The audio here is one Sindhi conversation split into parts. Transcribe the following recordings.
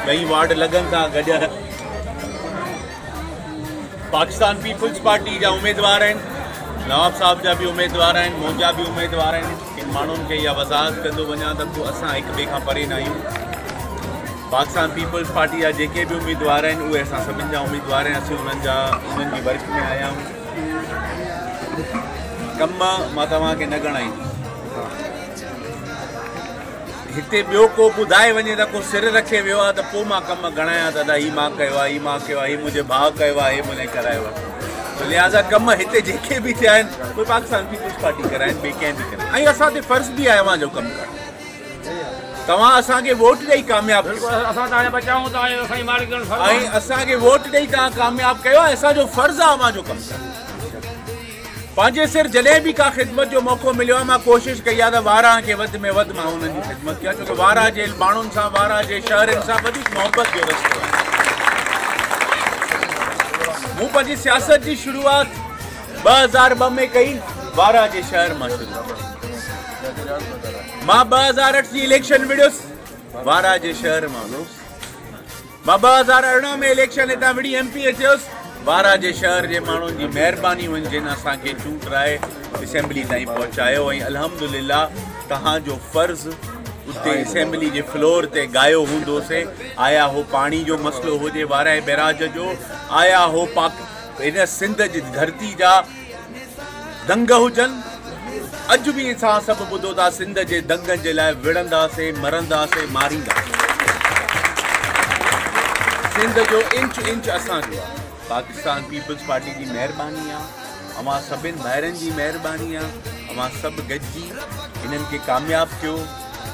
ٻئي وارڊ لڳن ٿا گڏيل. پاڪستان پيپلز پارٽي جا اميدوار آهن، نواب صاحب جا به اميدوار آهن، منهنجا به اميدوار آهن. ڪن ماڻهن کي اها وضاحت ڪندو وڃان ته ڪو اسان هڪ ٻئي کان پري نه آهيون. پاڪستان پيپلز پارٽي جا جيڪي به اميدوار آهن اهي اسان سڀن جا اميدوار آهن. اسين انهن جا انهن جي ورڪ ۾ آيا آهيون. ڪم مان توهان کي نه ڳڻائيندس. هتي ٻيو ڪو ٻڌائي وڃي ته ڪو سر رکي ويو آهي ته پوء مان ڪم ڳڻايان ته ادا هي مان ڪيو آهي، هي مان ڪيو آهي، هي منهنجي ڀاء ڪيو آهي، هي منهنجي ڪرايو آهي. لهٰذا ڪم هتي جيڪي به ٿيا آهن اهي پاڪستان پيپلز پارٽي ڪرايا آهن، ٻئي ڪنهن به ڪرايا. ۽ اسان تي فرض به آهي اوهان جو ڪم ڪرڻ. توهان اسان کي ووٽ ڏئي ڪامياب ڪيو ۽ اسان کي ووٽ ڏئي توهان ڪامياب ڪيو ۽ اسان جو فرض آهي اوهان جو ڪم ڪرڻ. پنهنجي سر جڏهن به ڪا خدمت جو موقعو مليو آهي مان ڪوشش ڪئي آهي ته وارهه کي وڌ ۾ وڌ مان انهن جي خدمت ڪيان، ڇو ته وارهه جي ماڻهن سان، وارهه جي شهرين سان وڌيڪ محبت جو رستو آهي. مون پنهنجي سياست جي شروعات 2002 ۾ ڪئي، وارهه جي شهر مان شروع ڪئي. مان 2008 جي اليڪشن وڙهيس، وارهه جي شهر مان وڙهيس. مان 2018 ۾ اليڪشن هتان وڙهي ايم پي اي ٿيس، وارهه جي شهر جي ماڻهن جي مهرباني هئي جن اسان کي چونڊرائي اسيمبلي تائين پهچايو ۽ الحمدلله توهان جو فرض اتي اسيمبلي جي فلور تي ڳايو هوندو سي، آيا هو پاڻي جو مسئلو هجي وارهه بئراج جو، آيا هو پاڪ هن سنڌ جي ڌرتي جا دنگ هجن، اڄ به اسان سڀ ٻڌو ٿا سنڌ جي دنگن جي لاء وڙهنداسين، مرنداسين، مارينداسين. سنڌ جو انچ انچ اسان جو آهي. پاڪستان پيپلز پارٽي جي مهرباني آ، اوهان سڀن ڀائرن جي مهرباني آ، اوهان سڀ گڏجي انهن کي ڪامياب ڪيو.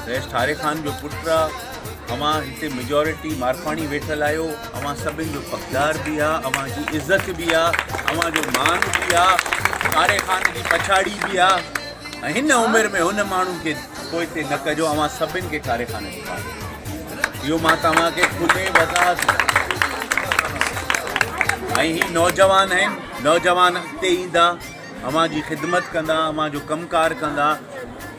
رئيس ٺاري خان جو پٽ آ، اوهان هتي ميجارٽي مارفاڻي ويٺل آهيو، اوهان سڀن جو پڳدار به آ، اوهان جي عزت به آ، اوهان جو مان به آ، ٺاري خان جي پڇاڙي به آ ۽ هن عمر ۾ هن ماڻهو کي پوئتي نه ڪجو، اوهان سڀن کي ٺاري خان جي پاڙ. اهو مان توهان کي کلي وضاحت ۽ هي نوجوان آهن، نوجوان اڳتي ايندا، اوهان جي خدمت ڪندا، اوهان جو ڪم ڪار ڪندا.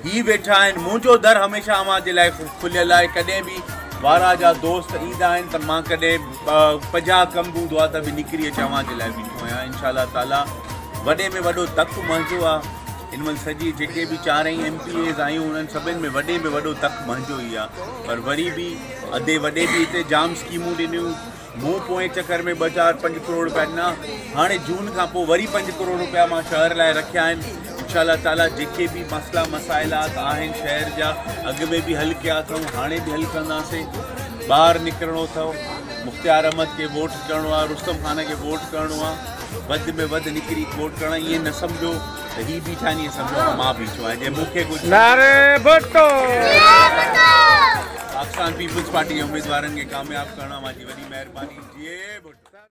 هي ويٺا آهن، منهنجو در هميشه اوهان جي لاء کليل آهي. ڪڏهن به وارهه جا دوست ايندا آهن ته مان ڪڏهن 50 ڪم به هوندو آهي ته به نڪري اچي اوهان جي لاء بيٺو آهيان. انشاء الله تعاليٰ وڏي ۾ وڏو تڪ منهنجو آهي. ان مهل سڄي جيڪي به چارئي ايم پي ايز آهيون انهن سڀن ۾ وڏي ۾ وڏو تڪ منهنجو ئي آهي. پر وري به ادي وڏي به هتي جام اسڪيمون ڏنيون. مون پوئين چڪر ۾ 2 4 5 ڪروڙ روپيا ڏنا. هاڻي جون کان پوء وري 5 ڪروڙ روپيا مان شهر لاء رکيا آهن. انشاء الله تعاليٰ جيڪي به مسئلا مسائلات آهن شهر جا اڳ ۾ به حل ڪيا اٿئون، هاڻي به حل ڪنداسين. ٻاهر نڪرڻو اٿو، مختيار احمد کي ووٽ ڪرڻو آهي، رستم خان کي ووٽ ڪرڻو آهي، وڌ ۾ وڌ نڪري ووٽ ڪرڻو آهي. ائين نه سمجهو ته هي بيٺا آهن، ائين سمجهو ته مان بيٺو آهيان. جي مون کي ڪجهه نعري ڀٽو. پاڪستان پيپلز پارٽي جي اميدوارن کي ڪامياب ڪرڻ اوهان جي وڏي مهرباني. جيئي ڀٽو.